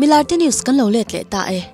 Milarte News kan lo let leh ta e.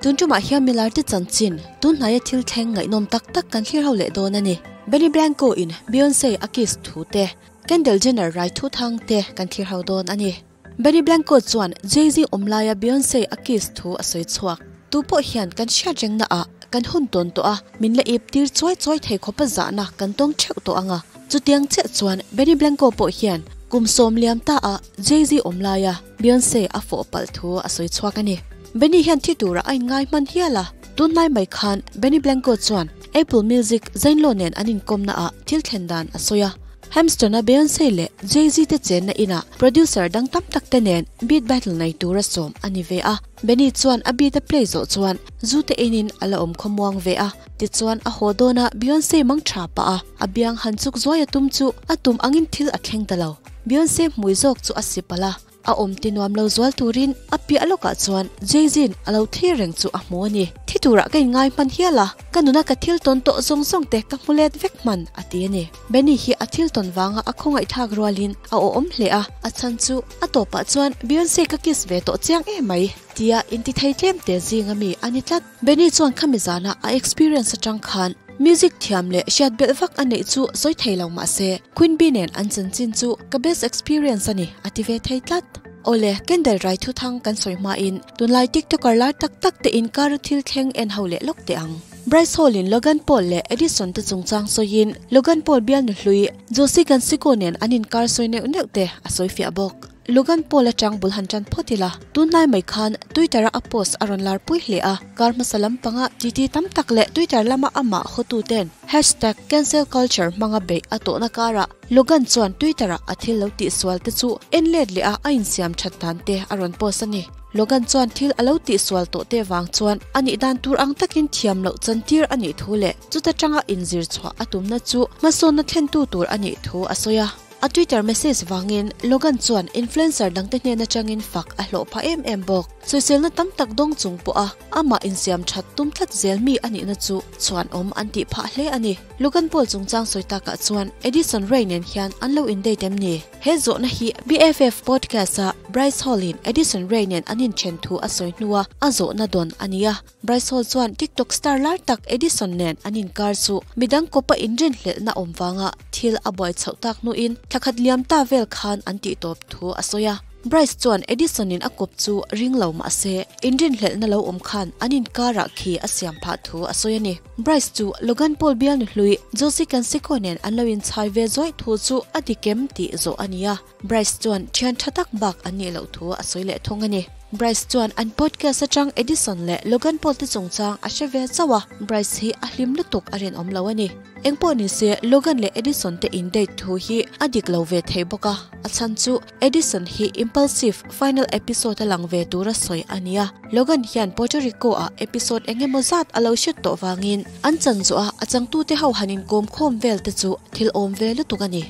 Tun tumah hian Milarte chanchin tun hnaia thil thleng ngaihnawm tak tak kan thlir ho leh dawn a ni. Benny Blanco in Beyonce a kiss thu te, Kendall Jenner rai thu thang te kan thlir ho dawn a ni. Benny Blanco chuan Jay-Z awm laia Beyonce a kiss thu a sawi chhuak. Tu pawh hian kan hriat rengna ah kan hun tawn tawh a, min la ip tir chuai chuai thei khawpa zahna kan tawng theuh tawh ang a. Chutiang chiah chuan Benny Blanco pawh hian kum sawm liam ta ah Jay-Z awm laia Beyonce a fawh palh thu a sawi chhuak a ni. Benny hian thi tura a inngai hman hial a, tunlai mai khan Benny Blanco chuan Apple Music Zainlaw nen an inkawmna ah thil thlen dan a sawi a. Hempston-a Beyonce leh Jay-Z te chenna inah producer dang tam tak te nen beat battle nei tura sawm a ni ve a. Benny chuan a beat a play zawh chuan zu te enin a la awm khawmuang ve a. Tichuan a haw dawn a Beyonce mang tha pah a, a biang han chuk zuai a tum chu a tum angin thil a thleng ta lo. Beyonce hmui zawk chu a si palh a. A awm ti nuam lo zual turin a piah lawkah chuan Jay-Z'n a lo thlir reng chu a hmu a ni. Thi turah ka inngai hman hial a, ka nuna ka thil tawn tawh zawng zawng te ka hmu let vek hman, a ti a ni. Benny hi a thil tawn vanga a khawngaihthlak rualin a awhawm hle a, a chhan chu a tawpah chuan Beyonce ka kiss ve tawh chiang em mai, tia intithei tlem te zinga mi a ni tlat. Benny chuan khami zana a experience atang khan music thiam leh hriat belh vak a neih chu sawi thei lo mah se, Queen Bee nen an chanchin chu ka best experience a ni a ti ve thei tlat. Awle, Kendall rai thuthang kan sawi hmain tunlai TikToker lar tak tak te inkara thil thleng en ho leh lawk teh ang. Bryce Hall in Logan Paul leh Edison te chungchang sawiin Logan Paul bialnu hlui Josie Cansico nen an inkar sawi neuh neuh te a sawi fiah bawk. Logan Paul atang bul han tan phawt ila, tunlai mai khan Twitter-a a post a rawn lar pui hle a, kar hmasa lampanga titi tam tak leh Twitter lama amah hawtuten hashtag cancel culture hmanga beih a tawhna karah Logan chuan Twitter-a a thil lo tihsual te chu en let leh a a insiam that dan te a rawn post a ni. Logan chuan thil a lo tihsual tawh te vang chuan a nih dan tur ang takin thiam loh chantir a nih thu leh chuta tanga inzir chhuah a tumna chu hmasawnna thlentu tur a nih thu a sawi a. A Twitter message vangin Logan chuan influencer dangte hnen atangin fak a hlawh phah em em bawk. Sawiselna tam tak dawng chung pawha amah insiam that tum tlat zel mi a nihna chu chhuanawm an tih phah hle a ni. Logan Paul chungchang sawi takah chuan Addison Rae nen hian an lo indate em ni? He zawhna hi BFF podcast-a Bryce Hall-in Addison Rae nen an inthen thu a sawi hnua a zawhna dawn a ni a. Bryce Hall chuan TikTok star lar tak Edison nen an inkar chu midang kawpa inrinhlelhna awm vanga thil a buai chhoh tak hnuin thla khat liam ta vel khan an tih tawp thu a sawi a. Bryce chuan Edison in a kawp chu ring lo mah se inrinhlelhna lo awm khan an inkarah khi a siam phah thu a sawi a ni. Bryce chu Logan Paul bialnu hlui Josie Canseco nen an lo inchhai ve zawih thu chu a dikem tih zawh a ni a. Bryce chuan thian tha tak bak an nih loh thu a sawi leh thung a ni. Bryce chuan an podcast atang Edison leh Logan Paul te chungchang a hre ve chauh a, Bryce hi a hlim lutuk a rinawm lo a ni. Engpawh ni se, Logan leh Edison te in date thu hi a dik lo ve thei bawk a, a chhan chu Edison hi Impulsive final episode a lang ve tura sawi a ni a, Logan hian Puerto Rico ah episode eng emaw zat a lo shoot tawh vangin an chan zawh a a changtute ho han inkawm khawm vel te chu thil awm ve lutuk a ni.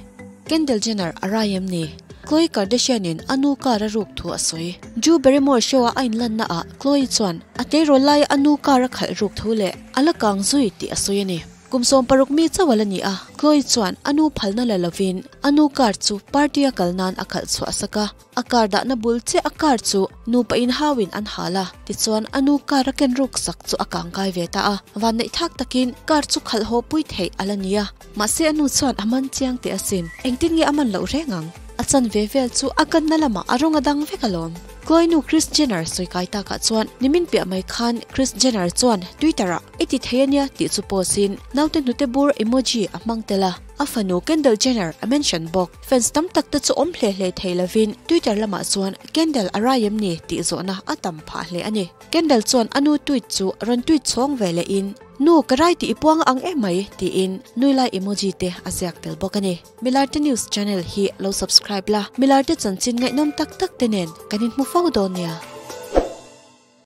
Kendall Jenner a rai em ni? Khloe Kardashian in a nu car a ruk thu a sawi. Drew Barrymore show a a inlanna ah Khloe chuan a tleirawl laia a nu car a khalh ruk thu leh a la kang zui tih a sawi a ni. Kum 60 mi chauh a la ni a, Khloe chuan a nu phalna la lovin a nu car chu party a kal nan a khalh chhuah sak a. A car dahna bul chiah a car chu nupa inhauin an hal a, tichuan a nu car a ken ruk sak chu a kangkai ve ta a. Vanneih thak takin car chu khalh haw pui theih a la ni a, mahse a nu chuan a man chiang teh asin. Engtin nge a man loh reng ang? A chanve vel chu a kanna lamah a rawng a dang vek alawm. Khloe nu Kris Jenner sawi kai takah chuan nimin piah mai khan Kris Jenner chuan Twitter ah i ti thei ania tih chu post in naute hnute bur emoji a hmang tel a, a fanu Kendall Jenner a mention bawk. Fans tam tak te chu awm hle hle thei lovin Twitter lamah chuan Kendall a rai em ni tih zawhna a tam phah hle a ni. Kendall chuan a nu tweet chu rawn tweet chhawng ve lehin, Nu, ka rai tih i puang ang em mai tiin nui lai emoji te a ziak tel bawk a ni. Milarte News channel hi lo subscribe la, Milarte chanchin ngaihnawm tak tak te nen kan inhmu fo dawn nia.